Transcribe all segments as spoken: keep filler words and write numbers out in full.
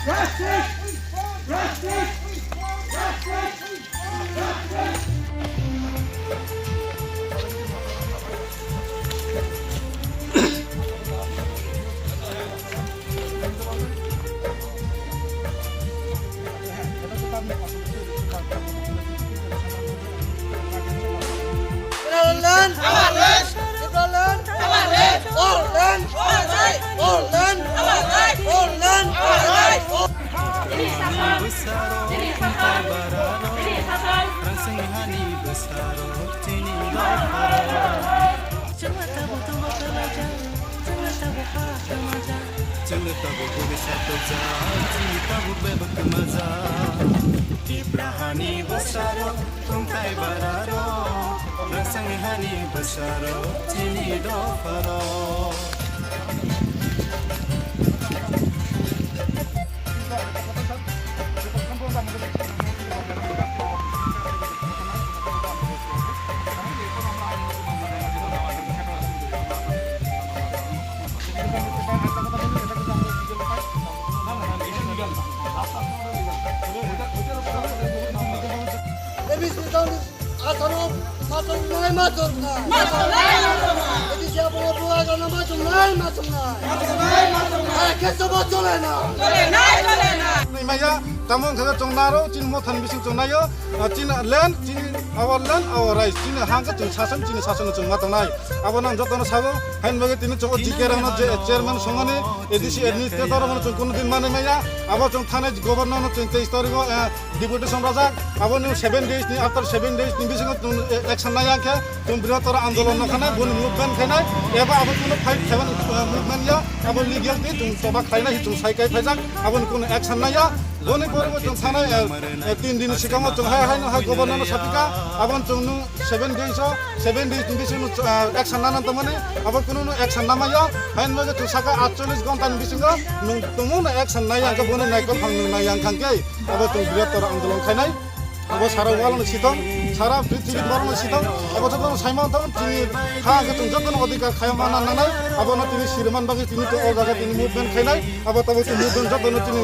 Land, our land. Land, our land. All land, our land. All land, our land. All land, our land. Chwngno tabuk tongo kwmajak, chwngno tabuk ha kwmajak. Chwngno tabuk bwsa kwmajak, chini tabuk bebak kwmajak. Tipra hani bwsarok tongthai bararok, rwchapni hani bwsarok chini dopharok. Asano ma tongnai, ma tongnai. Ma tongnai, ma tongnai. Edi siya bo bo asano ma tongnai, ma tongnai. Ma tongnai, ma tongnai. Hai, keso bo chole na. Chole nai, chole nai. Nai maya, tamo wngkha chwng naro, chini mothani bising chwng naio, ah, chini land, chini our land, our rights, chini hangkhe chwng sason, chini sason chwng ma tongnai. Abo nang jotono sabo, hain bagwi tini chwng o G K rokno je chairman songmani, A D C administrator rokno chwng kuno din manwi maya, abo chwng thani governor no chwng teis tarikh o, eh, deputation rwjak, aboni seven days ni, after seven days ni bisingo chwng, eh, action nai ya khe, chwng bwrwi tora andolon no khanai, boni movement khainai, eba abo kuno fight khaimani, eh, movement ya, abo legal twi chwng choba khlainai, chwng sai kai phaijak, aboni kuno action nai ya, boni pore bo chwng thanai, eh, eh, tin din ni sikango chwng hai, hai no hai governor no sapika, aboni chwng no seven days o, seven days ni bisingo, eh, action nana tongmani, abo kuno no action namai ya, hain bagwi chwng saka atchollish ghonta ni bisingo, nwng tongmung no action nai ya khe, boni naikol phang nwng nai ya khe. Abo chwng bwrwi tora andolon khainai. Abo sara walo no sitong, sara prithibi borok no sitong. Abo jotono saimang tong, chini ha hwnkhe chwng jotono odhikar khaiya mana nangnai. Abono tini siriman bagwi tini to o jaga tini movement khainai. Abo tabuk tini movement jotono tini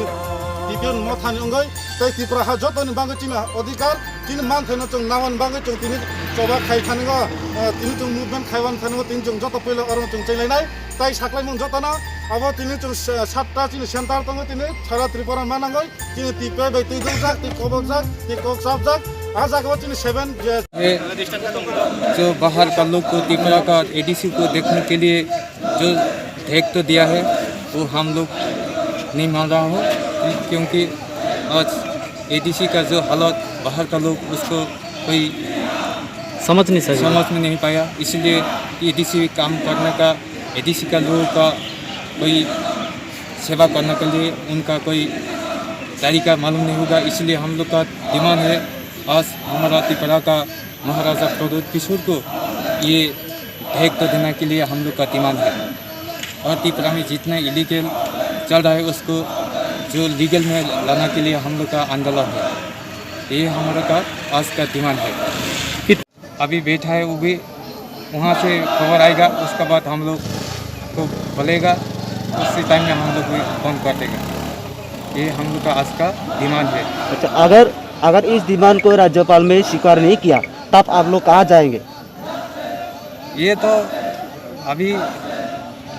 T P F mothani wngwi tei Tripura ha jotoni bagwi chini odhikar chini manthai no chwng namani bagwi chwng tini choba khai thani o, eh, tini chwng movement khaiwan thani o tini chwng joto puila oro chwng chailainai. Tai saklaimung jotono abo tini chwng se-, satta chini center tongo tini sara Tripura manangwi. Chini twi prai bai twi dukjak, twi kobokjak, twi kok chapjak. A jaga o chini seven je ये जो बाहर का लोग को त्रिपुरा का एडीसी को देखने के लिए जो धेक तो दिया है, वो हम लोग नहीं मान रहा हूँ, क्योंकि आज एडीसी का जो हालत, बाहर का लोग उसको कोई समझ नहीं सके। समझ में नहीं पाया, इसीलिए एडीसी काम करने का, एडीसी का लोगों का कोई सेवा करने के लिए उनका कोई तरीका मालूम नहीं होगा, इसलिए हम लोग का डिमांड है, आज हमारा त्रिपुरा का महाराजा प्रद्युत किशोर को ये धेक तो देने के लिए हम लोग का डिमांड है। और त्रिपुरा में जितना इलीगल चल रहा है, उसको जो लीगल में लाने के लिए हम लोग का आंदोलन है। ये हमारा का आज का डिमांड है। अभी बैठा है वो भी, वहाँ से खबर आएगा, उसके बाद हम लोग को बोलेगा, उसी टाइम में हम लोग भी बंद कर देगा। ये हम लोग का आज का डिमांड है। अच्छा, अगर, अगर इस डिमांड को राज्यपाल में स्वीकार नहीं किया, तब आप लोग कहाँ जाएंगे? ये तो अभी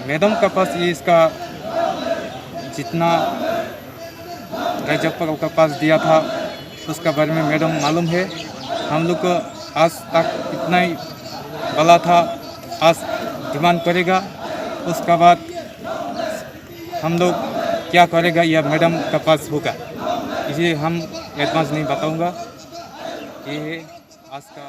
मैडम के पास ये इसका जितना राज्यपाल के पास दिया था, उसके बारे में मैडम मालूम है। हम लोग को आज तक इतना ही बोला था, आज डिमांड करेगा, उसके बाद हम लोग क्या करेगा, यह मैडम के पास होगा, इसे हम एडवांस नहीं बताऊंगा। ये है आज का